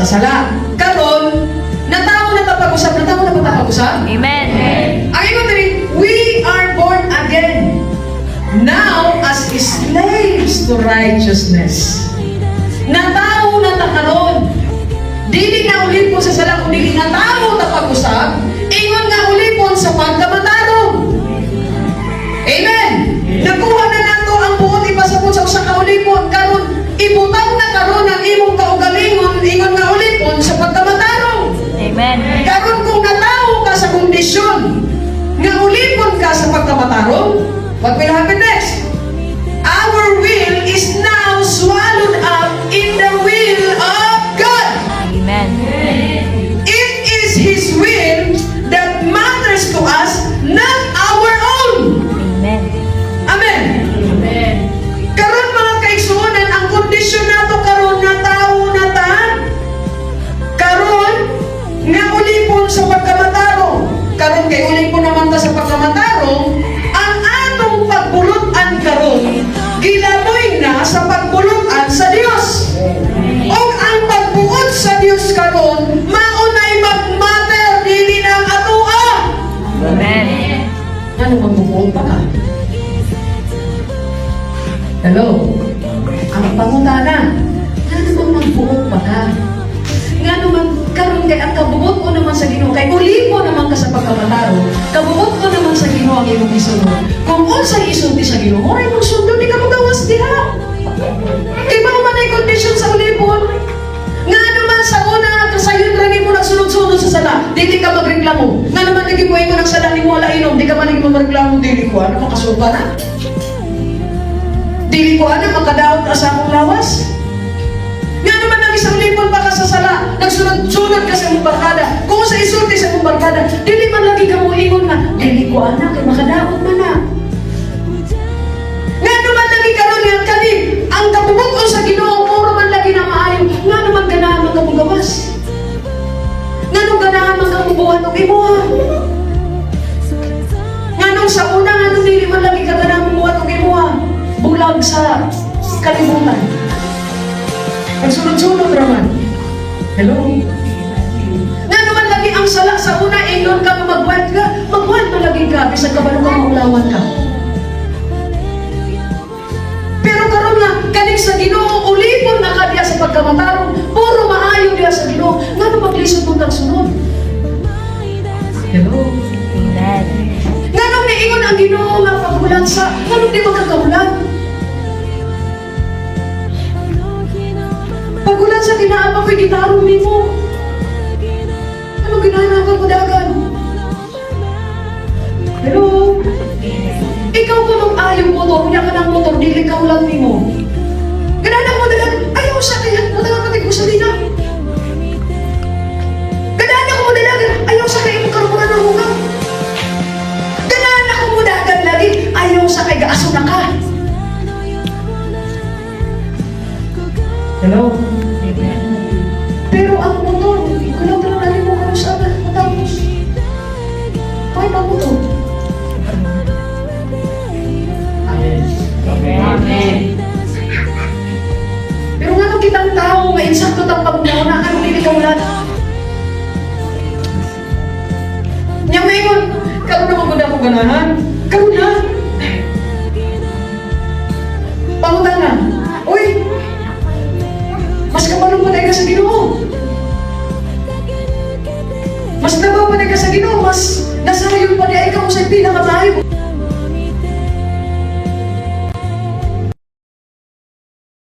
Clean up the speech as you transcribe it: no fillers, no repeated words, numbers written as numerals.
Sa sala. Karon, natawo na ta pag-usab, natawo na ba ta pag-usab? Amen. Ang ingon diri, we are born again now as slaves to righteousness. Natawo na ta karon. Dili na ulipon sa sala kung dili natawo ta pag-usab, ingon nga ulipon sa pagkamatarong. Amen. Nakuha na nato ang buot ipasabot sa usa ka ulipon. Karon ibutang na karon ang imong kaugalingon ingon nga ulipon sa pagkamatarong. Amen. Karon kung natawo ka sa kondisyon nga ulipon ka sa pagkamatarong, what will happen next? Our will is now swallowed up in the will of God. Amen. It is His will that matters to us, not our own. Amen. Amen. Amen. Karon, mga kaigsuonan, ang kondisyon nato karon, natawo na ta karon nga ulipon sa pagkamatarong. Karon kay ulipon naman ta sa pagkamatarong, ang atong pagbulutan karon gilamoy na sa pagbulutan sa Dios. Og ang pagbuot sa Dios karon maunay mag-matter, dili na ang atoa. Amen. Ano, magbubuot pa ka? Hello? Ang pangutana, nga naman magbuot pa ka? Nga naman, karon kay ang kabuot mo naman sa Ginoo, kay ulipon naman ka sa pagkamatarong, kabuot mo naman sa Ginoo ang imong isunod. Kung unsay isulti sa Ginoo, mao imong sundon, di ka magawas diha. Kay mao man ay kondisyon sa ulipon. Nga naman sa una, kasayon ra nimo nagsunod-sunod sa sala, dili ka magreklamo. Nga naman lagi mo ingon ang sala nimo wala inom, di ka man lagi mo magreklamo, dili ko ano, makasuba na. Dili ko ano, makadaot na sa akong lawas. Nga naman nang isang lipon pa ka sa sala, nagsunod-sunod ka sa imong barkada. Kung sa isulti sa imong barkada, dili man lagi ka mo ingon nga, dili ko ana, kay makadaot man na. Nga naman lagi karon nga kani, ang kabubuton sa Ginoo puro man lagi na maayo. Nga naman ganahan man ka mogawas. Nga nung ganahan man ka mubuhat og imuha. Nga nung sa una, nga nung dili man lagi ka ganahan mubuhat og imuha. Bulag sa kalibutan. Nagsunod-sunod raman. Hello? Nga naman lagi ang sala sa una, ingon ka nga magbuhat ka, magbuhat man lagi ka, bisan kabalo ka maulawan ka. Pero karon nga, kaning sa Ginoo, ulipon na ka diya sa pagkamatarong, puro maayo diya sa Ginoo, ngano maglisod mo kang sunod? Hello? Amen. Nganong niingon ang Ginoo nga paghulat sa, nganong di magkakahulat? Paghulat sa kinaapa ko'y gitarong nimo. Ano ginahan ka kudagan? Hello? Ikaw ko nung ayaw motor, unya ka ng motor, dili ka ulan nimo. Ganahan mo dalag, ayaw sa kaya, mo dalag ka gasolina. Ganahan ako mo dalag, ayaw sa kay imong karburador hugaw. Ganahan ako mo dagan lagi, ayaw sa kay gaaso na ka. Hello? Pero ang motor, kulang na lang mo kung saan matapos. Ay, ang motor. Amen. Amen. Pero nga nung kitang tao, nga insakto tang pagmuna, anong dili ka ulan? Nya maingon, karon na magud ako ganahan. Karon na. Pangutana, uy, mas kabalo pa ka sa Ginoo. Mas nabaw pa ka sa Ginoo, mas nasayon pa ay ka sa pinakamaayo.